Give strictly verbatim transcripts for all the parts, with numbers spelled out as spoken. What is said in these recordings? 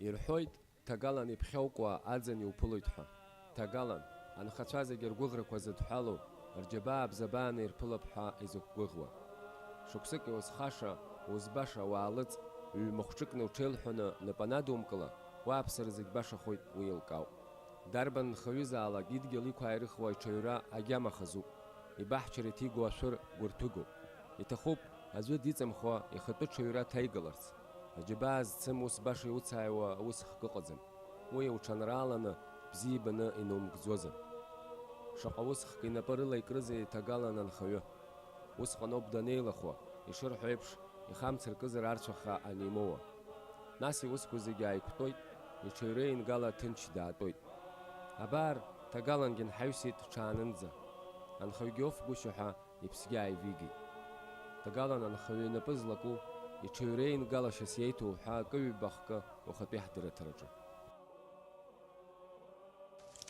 Ирҳәоит, ҭагалан иԥхьаукуа аӡын иуԥылоит ҳәа. Ҭагалан, анхацәа зегьы ргәыӷрақәа зыдҳәалоу, рџьабаа бзабааны ирԥылап ҳәа изықәгәыӷуа. Шықәсык иузхаша, узбаша уаалыҵ, ҩ-махәҿыкны уҽеилҳәаны нап анадумкыла, уааԥсара зегь башахоит, уи еилкаауп. Дарбан нхаҩызаалак идгьыл иқәааирыхуа иҽаҩра агьама хазуп. Ибаҳчара иҭигоу ашәыр гәырҭәыгоуп. Иҭахуп, аӡәы диҵамхуа, ихатәы ҽаҩра ҭаигаларц. Аџьабаа зцым ус баша иуцааиуа усхк ыҟаӡам. Уи уҽанрааланы, бзиа ибаны инумгӡозар. Шаҟа усхк инапы рылаикрызеи иҭагалан анхаҩы. Усҟаноуп данеилахәа, ишырҳәо еиԥш, ихамцыркызар арцәаха анимоуа. Нас иусқәа зегьы ааиқәтәоит, иҽаҩреингала ҭынч даатәоит. Абар, ҭагалангьы нҳаҩсит ҽаанынӡа. Анхаҩгьы оф гәышьа ҳәа иԥсгьы ааивигеит. Ҭагалан анхаҩы инапы злаку, иҽаҩреингалашьас иеиҭоу ҳәа акы-ҩба хкы ухатәи ҳдырраҭараҿы.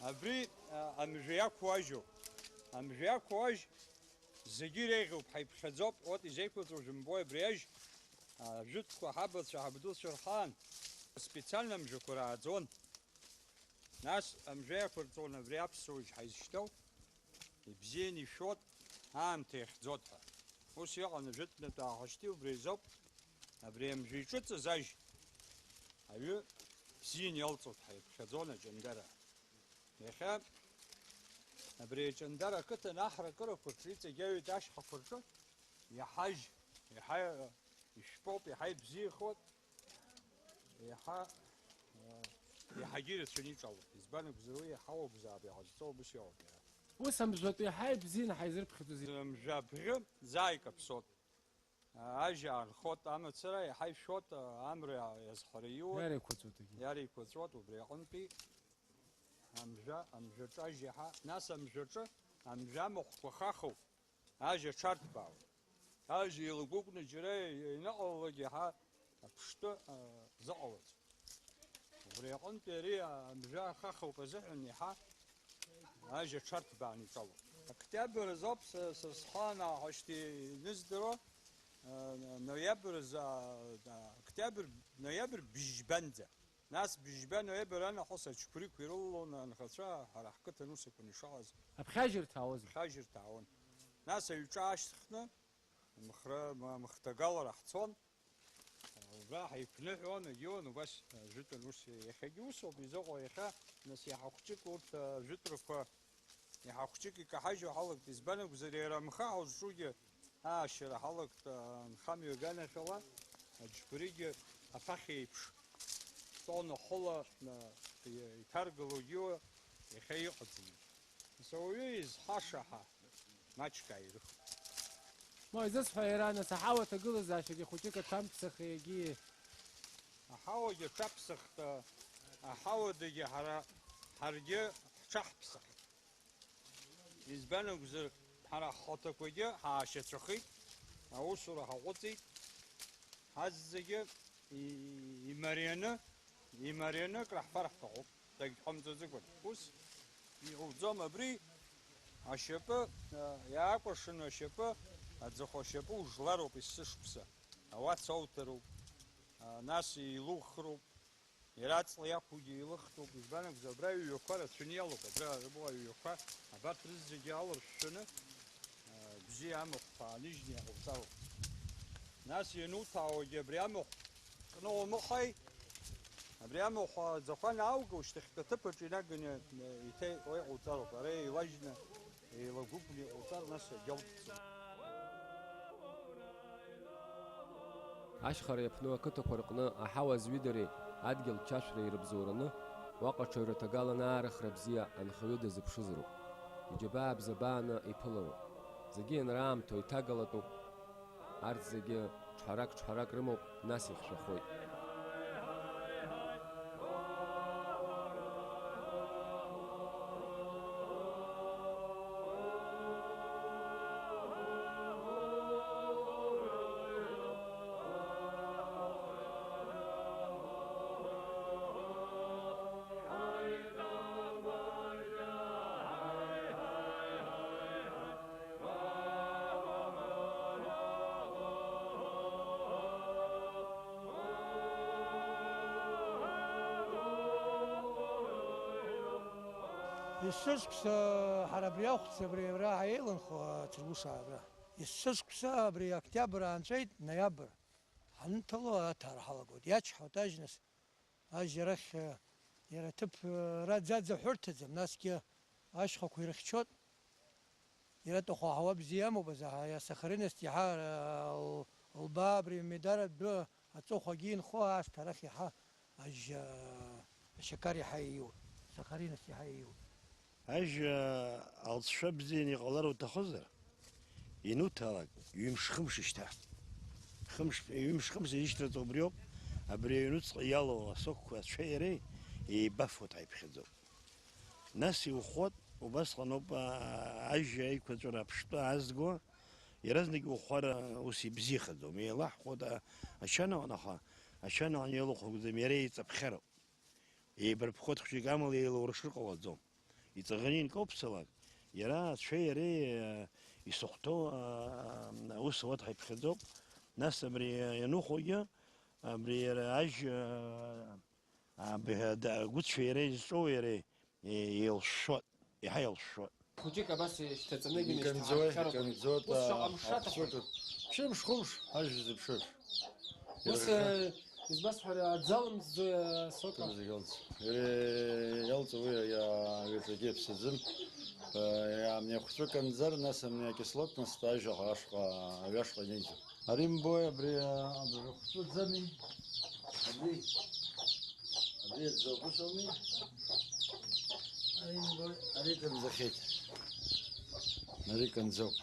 Абри, а, амжәа иақәуажьу. Амжәа иақәуажь зегьы иреиӷьуп, ҳаиԥхьаӡоуп, урҭ изеиқәырҵо жәымбои, абри ажь, а, жәытәқәа ҳабацәа, ҳабдуцәа рҳан, специально амжәақәа рааӡон. Нас амжәа иақәырҵон абри аԥсуа ҳаизшьҭоу, ибзианы ишәот, аамҭа иахьӡот ҳәа. Ус иҟан ажәытәнатә аахәашьҭи убри азоуп, абри амжәа иҿыҵыз ажь аҩы бзианы иалҵуеит ҳәа иԥхьаӡон аҷандара. Иахьа абри аҷандара ақыҭан аҳракырақәа рҿы, иҵегь аҩыда ашьхақәа рҿы иаҳа ажь, иаҳа ишәпоуп, иаҳа ибзиахоит, иаҳа, э, иаҳагьы ирацәаны иҿалоит. Избан акәзар, уи иаҳа уакәзаап иҟазҵо, убас иҟоуп иара. Ус амжәатә иаҳа ибзианы ҳаизырԥхьаӡоз. Мжәа абӷьы заа икаԥсот. Ажьа аанхот, амацара иаҳа ишәот, амра иазҳара иуа. Иареиқәаҵәот егьи. Иареиқәаҵәот, убри аҟынтәи амжәа, амжәаҿы ажьа иаҳа, нас амжәаҿы, амжәа амахәқәа хахоуп. Ажьа аҽарҭбаауеит. Ажьа еилагәыкны џьара ианыҟалалак иаҳа аԥштәы, а, зыҟалаӡом. Убри аҟынтәи ари, а, амжәа ахахауп азыҳәан иаҳа ажьа аҽарҭбааны иҿалоит. Октиабр азоуп са, са схаанаа ҳашьҭа иныздыруа, а, ноиабр азы, а, октиабр, ноиабр бжьбанӡа. Нас быжьба ноиабр анахыс ачқәырқәа ирылалон анхацәа ҳара ҳқыҭан ус акәын ишыҟаз. Аԥхьажьырҭа аауазма? Аԥхьажьырҭа аауан. Нас аҩҿа аашьҭыхны, Мхра-, м-, Мыхҭагалара ҳцон. Убра ҳаиқәныҳәон, егьиуан, убас, э, жәытәан ус, иахьагьы усоуп, изыҟоу иахьа, нас иаҳа хәҷык урҭ, э, жәытәрақәа Иаҳа хәҷык икаҳажьуа ҳалагт, избан акәзар, иара амха ҳазҿугьы аашьара ҳалагт, анхамҩа аганахьала, аџьқәаригьы аԥахьа еиԥш, тонна хыла, а, иҭаргалогьы иахьа иҟаӡам. Нас ауаҩы изҳашаҳа маҷк ааирыхуеит. Ма изысҳәа иара, нас аҳауа аҭагылазаашьагьы хәыҷык аҽамԥсахи егьи? Аҳауагьы аҽаԥсахт, аҳауадагьы ҳара, ҳаргьы ҳҽаҳԥсахт. Избан акәзар, ҳара ҳхаҭақәагьы ҳаашьацәахеит, аусура ҳаҟәыҵит, ҳазегьы и-, имарианы, имарианы акраҳфар ҳҭахуп, дагьҳамҵаӡакәан. Ус иҟауҵом абри, ашьапы, а, иаакәыршаны ашьапы, аӡахәа ашьапы ужлароуп есышықәса, ауац ауҭароуп, а, нас еилухроуп. Иара аҵла иақәугьы илыхтәуп, избан акәзар, абра аҩҩақәа рацәаны иалоуп, абра рыбӷа аҩҩақәа, абарҭ рызегьы аларшәшәаны, а, бзиа амахә ааныжьны иҟауҵароуп. Нас иануҭаауагьы абри амахә кны умыхәеи, абри амахә аӡахәа анаауга, ушьҭахьтәи аҭыԥ аҿы инаганы, а, иҭеиҟәо иҟауҵароуп, ара еилажьны, еилагәыкны иҟауҵар, нас агьалҵӡом. Ашьхара иаԥну ақыҭақәа рҟны аҳауа зҩыдареи адгьыл чашәреи ирыбзоураны, уаҟа аҽаҩра ҭагалан аарыхра бзиа анхаҩы дазыԥшызароуп. Иџьабаа бзабааны иԥылароуп. Зегьы ианраамҭоу иҭагалатәуп. Арҭ зегьы ҽҳәарак-ҽҳәарак рымоуп, нас ихьшәахоит. Есышықәса ҳара абри ахәцәа абри абра ҳаиланхо ацәыргәыша абра. Есышықәса абри октиабр аанҵәеит, ноиабр. Ҳанҭало аҭара ҳалагоит. Иачҳауеит ажь нас. Ажь арахь, э, иара аҭыԥ, э, ра-, ӡаӡа ҳәырҭаӡам, насгьы ашьхақәа ирыхьчоит. Иара тәахәа аҳауа бзиа амоуп, азаҳа, иа Сахаринас иаҳа, э, л-, лбаа абри Медар адәы аҵыхәагьы инхо аасҭа арахь иаҳа ажь, э, ашьақар иаҳа ииуп. Сахаринас иаҳа ииуп. Ажь, э, алҵшәа бзианы иҟалар уҭахызар, Иануҭалак, ҩымш-хымш ишьҭа. Хымш, ҩымш-хымш изышьҭраҵо убриоуп, абри аҩнуҵҟа иалоу асокқәа ацәеи иареи еибафоит ҳәа иԥхьаӡоуп. Нас иухәот, убасҟаноуп, аа, ажьа аиқәаҵәара аԥштәы аазго, иаразнак иухәар, ус ибзиахаӡом, еилаҳхәот, а-, ачанаҟны, аха ачанаҟны еилыхәгӡам, иара еиҵаԥхьароуп. Еибарԥхоит хәҷык амала еилауршыр ҟалаӡом. Иҵаӷаны инкоуԥсалак, иара ацәеи иареи, э, исыхәҭоу, э, аус ауеит ҳәа иԥхьаӡоуп. Нас абри, э, ианухәогьы, абри иара ажь, э, аб-, ада-, агәыцәеи иареи зҿоу иареи, э, еилшшоит, иаҳа еилшшоит. Хәыҷык абас ишьҭаҵаны иканӡои, ишьҭаҳаршароуп. Иканӡоит, ус шаҟа мшаҭахоит. Аԥсуа ҿыц. Ԥшьымш-хәымш ажә зыԥшыз. Ус, ирыхха. Э, избасҳәара, аӡы алымҵӡои асока? Зегь алҵ-, ире-, иалҵ уи, иа-, ҩаҵәагьы иаԥсаӡым. Э, иа-, амни ахәҵәы канӡар, нас амни акислотность ажәаха ашҟа, аҩашҟа инеиӡом. Ари мбои, абри, а, абри ахәҵәы ӡами? Абри. Абри аӡоуп, ус ауми? Ари мбои, ари канӡахьеит. Ари канӡоуп.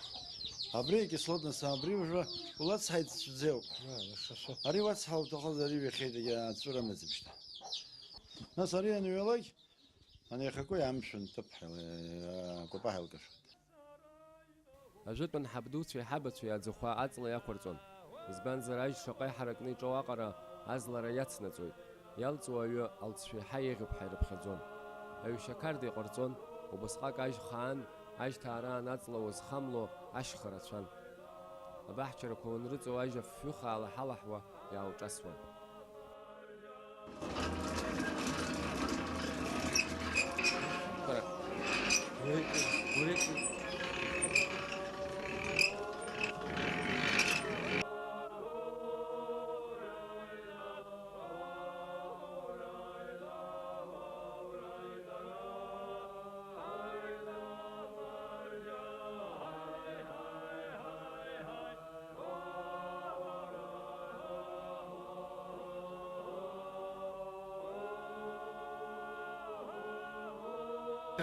Абри акислотность, абри уже улацҳаит, цәгьоуп. Ари уацҳа уҭахыз, ари ҩахьеит, егьа аҵәыра амаӡам шьҭа. Нас ари аныҩалак, ани ахақәеи амшәан ҭыԥҳа, акәапаҳәа илкашоит. Ажәытәан ҳабдуцәеи ҳабацәеи аӡахәа аҵла иақәырҵон, избанзар ажь шаҟа иҳаракны иҿоу аҟара азлара иацнаҵоит, иалҵуа аҩы алҵшәа еиҳа еиӷьуп ҳәа ирыԥхьаӡон. Аҩ шьақарда иҟарҵон, убасҟак ажь хаан, ажьҭаараан аҵла уазхамло ашьха рацәан. Абаҳчарақәа уанрыҵоу ажь афҩы хаала ҳалаҳауа иаауҿасуан.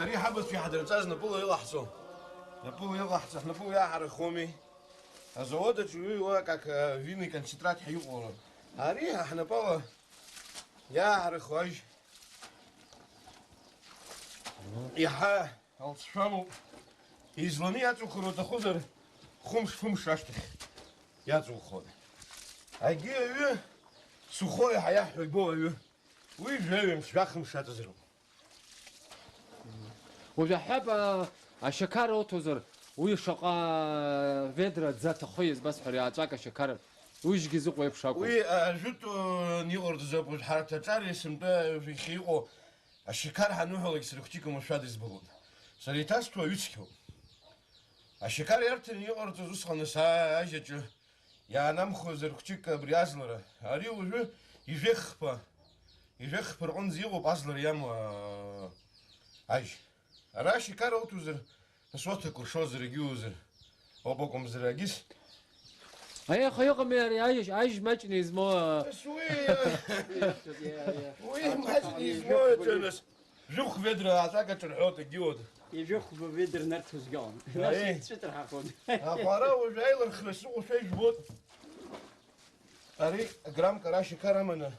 Ари ҳабацәа иаҳдырҵаз напыла илаҳҵо, напыла илаҳҵо, ҳнапыла иаҳархоми. Азавод аҿы иҩуа, как, э, винный концентрат ҳәа иҟоу. Ари ҳа ҳнапала иаҳархо ажь иаҳа алҵшәамоуп. Изланы иаҵухыр уҭахызар, хымш-фымш ашьҭахь иаҵухоит. Агьи аҩы сухои ҳәа иаҳҳәо ибоу аҩы. Уи жәаҩымш, жәахымш аҵазароуп. Уажә аҳәап, а, ашьақар оуҭозар, уи шаҟа ведра аӡы аҭаххои, избасҳәар, иааҵәак ашьақар, уи жьгьы зыҟоу еиԥш акәу? Уи, а, ажәытәан иҟарҵаз ауп, уажә ҳарҭ аҿар есымтәа уажә иахьа иҟоу ашьақар ҳаныҳәалак сара хәҷык амашәа дызбалон. Сара иҭасҭәу аҩыцқьоуп. Ашьақар иарҭаны иҟарҵаз усҟан ас ажьаҿы Иаанамхозар хәҷык абри азлара, ари уажәы ижәехԥа, ижәехԥа рҟынӡа иҟоуп азлара иамоу, аа, ажь. Ара ашьақар ауҭозар, нас уаҭәақәа ршозар, егьиуазар, ауп акәымзар, агьыс. Аиаха, иҟами ари ажь, ажь маҷны измоу, аа. Нас уи, уи маҷны измоу, аҿы, нас. Жәохә ведра аҵәак аҿырҳәоит, егьиуада. Ижәохә ведра нарҭозгьы ыҟан. Нас Аиеи. Ицәыҵарҳахон. Аха ара уажә аилырхра сыҟоушәа ижәбоит. Ари граммк ара ашьақар аманы,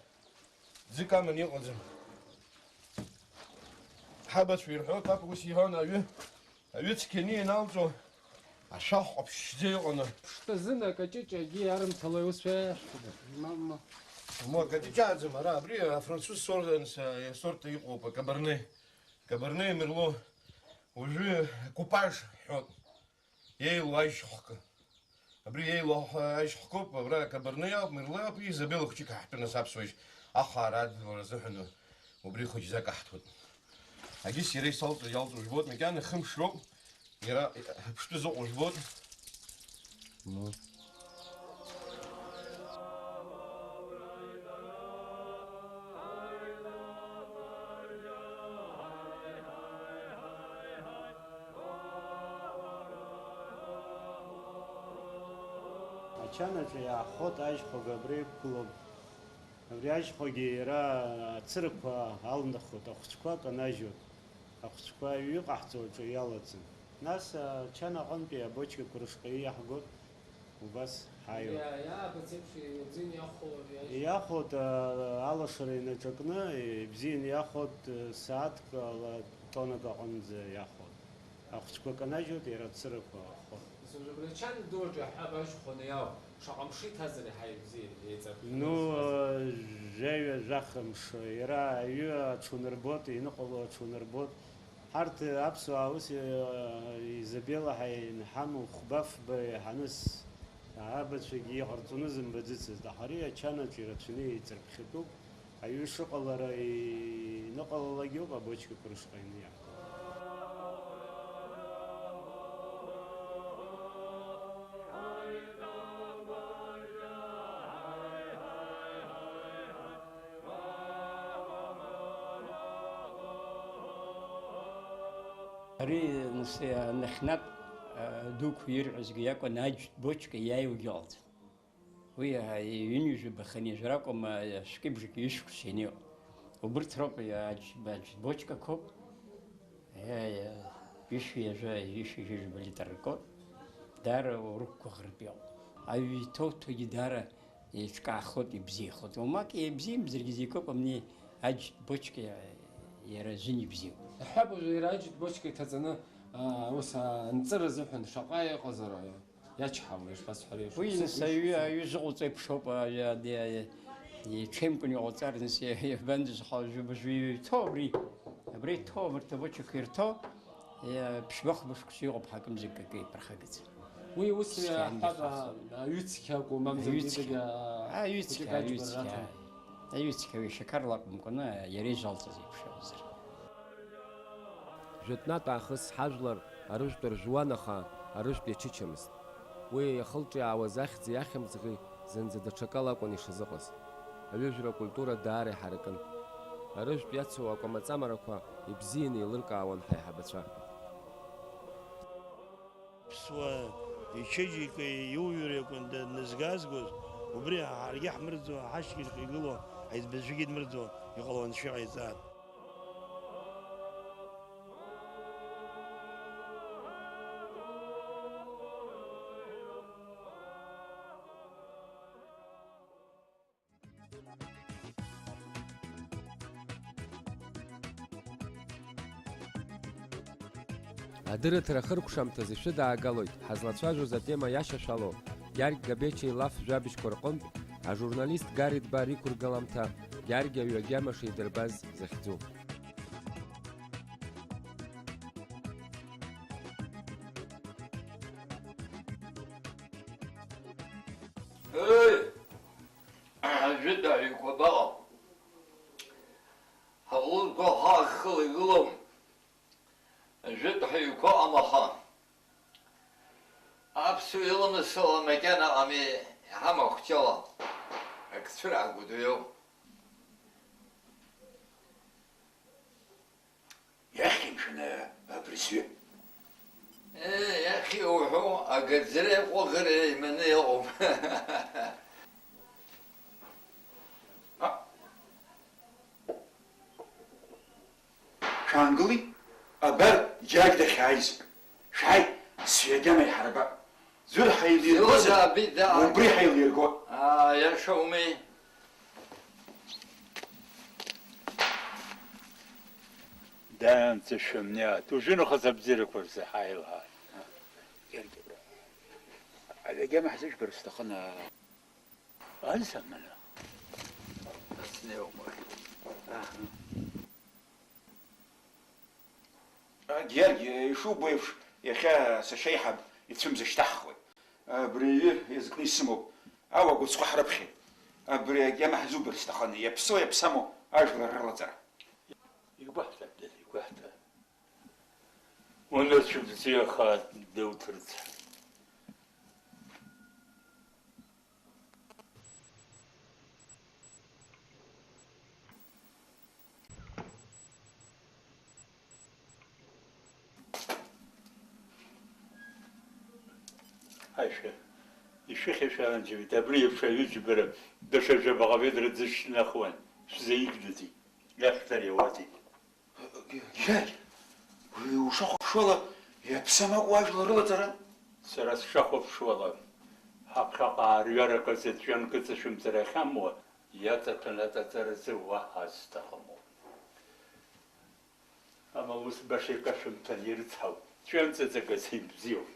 ӡык аманы иҟаӡам. Ҳабацәа ирҳәоит, папа ус иҳәон, аҩы. Аҩы цқьаны ианалҵуа, ашәахә ҟаԥшьӡа иҟаны. Ԥштәазын акаҷыҷ агьи арымҭало иусшәа. Мама. Мо, акаҷыҷааӡам ара, абри афранцуз сор-, с-, сорт иҟоуп, акабарне. Кабарне мерло. Уажәы купаж ҳәоуп. Еилоу ажь хкы. Абри еилоу ажь хкуп, абра акабарне ауп, мерло ауп, Изабелла хәҷык ҳаҳтәы нас аԥсуа ажь ахаара адгылара азыҳәан убри хәыҷӡак аҳҭоит. Агьыс иара исалҵуа, иалҵуа жәбоит, макьана хымш роуп, иара ҳаԥштәы зыҟоу жәбоит. Ну. Ачанаҿы иаахәот ажьхәага абра иқәгылоуп. Абри ажьхәагьы иара ацырақәа алнахуеит, ахәцәқәа канажьуеит. Ахәцәқәа аҩы иҟаҳҵо аҿы иалаӡам. Нас ачан аҟынтәи абочкақәа рышҟа иаҳгоит, убас ҳаиуеит. Иа-, иаабац еиԥш, ибзианы иахәо ари ажь-. Иахәоит, а, алашара инаҿакны, ибзианы иахәоит, сааҭк ала тоннак аҟынӡа иахәоит. Ахәцәқәа канажьуеит, иара ацырақәа ахәоит. Нас убри ачан ду аҿы иаҳҳәап, ажь хәаны иауп. Шаҟа мшы иҭазар иаҳа ибзиан, еиҵарԥхьаны. Ну, зфаз. Жәаҩа, жәаха мшы. Иара аҩы аҽунарбоит, иныҟало аҽунарбоит. Ҳарҭ аԥсуаа ус, э, Изабелла ҳәа инҳамоу хәба-фба иаҳаны с-, абацәагьы иҟарҵоны зымбаӡацызт. Аха ари ачанаҿ ирацәаны еиҵарԥхьатәуп. Аҩы шыҟалара иныҟалалак иоуп абочкақәа рышҟа ианиаҳго. Ари, нас, анахьнатә, а, дуқәа ирҳәозгьы иакәын, аџьтә бочка иааиуагьы ҟалҵон. Уи, а, ҩынҩажәа бахынҩажәа ракәым, а, шәкьыбжак ҩышықәса ианиоу. Убырҭ роуп, а, аџь-, аџь-, бочкақәоуп. Е, е, ҩышәи жәа, ҩышәи жәаба литр ркуп. Даара урықәгәыӷыртә иҟоуп. Аҩы иҭоуҭәагьы даара еиҿкаахоит, ибзиахоит. Уамак иабзиамзаргьы зегь ыҟам, ни, аџь-, бочка иара азин ибзиоуп. Иаҳҳәап, уажәы иара аџь-, бочка иҭаҵаны, а, ус, а, анҵыра азыҳәан шаҟа иҟазар, а, Иачҳауеи, ишԥасҳәари, уи ишԥасҳәари, нас аҩы, ишԥасҳәари? Аҩы зыҟоуҵо еиԥшоуп, а, а, а, иҽеимкәан иҟауҵар, нас, иабандыз, ҳа, жәаба-, жәаҩа иҭоу абри, абри иҭоу, абарҭ абочақәа ирҭоу, иа-, ԥшьба-хәба шықәса иҟоуп, ҳакымзарак акы иԥырхагаӡам. Уи ус, схьаангьы иаҳҳәап, хахо. Аҩы цқьа акәу, мамзаргьы Аҩы цқьа. Иҵегь, а, Аҩы цқьа, хәыҷык аҩы аџьбара цқьа. Раҭан. Аҩы цқьа, уи шьақар лакәымкәаны, иара ижалҵаз еиԥш акәзар. Жәытәнатә аахыс ҳажәлар арыжәтә ржәуан, аха арыжәтә иачычамызт. Уи иахылҿиаауаз ахьӡи ахьымӡӷи зынӡа даҽакала акәын ишазыҟаз. Аҩыжәра акультура даара иҳаракын. Арыжәтә иацу акәамаҵамарақәа ибзианы еилыркаауан ҳаиҳабацәа. Ԥсуа ичеиџьыка иуҩыр иакәын данызгазгоз, убри ҳаргьы ҳмырӡуа, ҳашьҭахь игылоу ҳаиҵбызшәагьы дмырӡуа иҟалон, шәиҟаиҵааит. Адырраҭара ахыркәшамҭазы шәыдаагалоит ҳазлацәажәоз атема иашьашәало Гьаргь Габечиа илаф жәабжьқәа рҟынтә ажурналист Гари Дбар иқәыргаламҭа Гьаргь аҩы агьама шидырбаз захьӡу. Ыы! Ажәытә аҩқәа абаҟоу? Ҳаҟәлыдқәа ахы ахыла игылоу ажәытә ҳаҩқәа ыҟам, аха аԥсуа иламысла макьана ыҟами, иҳамахәҷала ак цәыраагоит, уи ауп. Иахьеи, мшәан, абыржәы? Е, иахьеи уҳәо, агаӡареи аҟәыӷареи еиманы иҟоуп. А? Шәаангыли? Абар, Гьаргь дахьааиз. Шәааи, сҩагьама иҳарба. Ӡәыр ҳаилиргозар, Зиуа даабеит, даа. Убри ҳаилирго. Аа, иашоумеи? Даанӡа шәымниааит, уажәы нахыс абзиарақәа рзы ҳаилааит. Иаргьы абра. Аҩагьама ҳзыжәбар сҭахын, аа. Ансамбль. Снеумои. Аҳа. А, Георги, ишубо еиԥш, иахьа сашьеиҳаб ицәымзышьҭаҳхуеит. Абри аҩы иазкны исымоуп. Ауа гәыцхәы ҳрыԥхьеит. Абри агьама ҳзубар сҭахын, иаԥсоу иаԥсаму ажәлар рылаҵара. Игәаҳҭап, дад, игәаҳҭап. Унацәа бзиахааит, дауҭырц. Ҳаишәа, ишәыхьшәаанӡагьы абри еиԥш аҩыџьбара даҽа жәабаҟа ведра ӡышьҭнахуан, шәзаигӡаӡеит, иахьҭар иауаӡеит. Гьаргь, уи ушахәаԥшуала, иаԥсамак уажәлар рылаҵара? Сара сшахәаԥшуала, ҳаԥхьаҟа аарҩарак азы ҵәҩанк ыҵашәымҵар ахьамуа, иаҵаҭәаны аҵаҵаразы уаҳа зҭахымоуп. Амала ус баша икашәымҭан ирыцҳауп, ҵәҩанҵаҵагас имбзиоуп.